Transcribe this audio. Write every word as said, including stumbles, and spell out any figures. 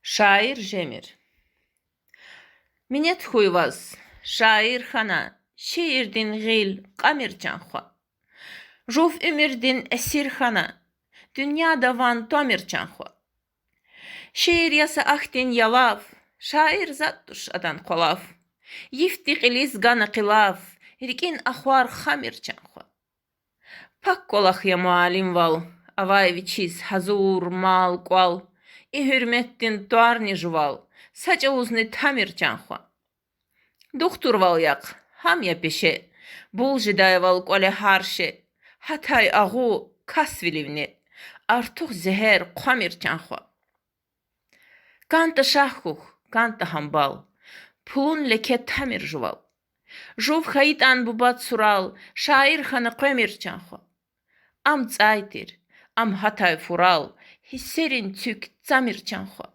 Шаир жемир. Минет хьуй ваз, шаир хьана, шиирдин гъил кьамир, чан хва. Жув уьмуьрдин эсир хьана, дуьньяда ван твамир, чан хва. Шиир я са ахьтин ялав, шаир затӀ туш адан къвалав. Йифди кьилиз гана къилав, рикӀин ахвар хамир, чан хва. Пак кӀвалах я муаллимвал, авай вичиз гьазур мал-кӀвал, и гьуьрметдин тӀварни жувал са чӀавузни тамир, чан хва. Духтурвал яхъ, гьам я пеше, бул жедайвал кӀвале гьар ше, гьатай агъу касвиливни, артух зегьер хъвамир, чан хва. КӀантӀа шагь хьухь, кӀантӀа гьамбал, пулун леке тамир жувал. Жув хьайитӀан бубад сурал, шаир хьана къвемир, чан хва. Ам цӀай тир, ам гьатай фурал, гьиссерин цуьк цамир, чан хва.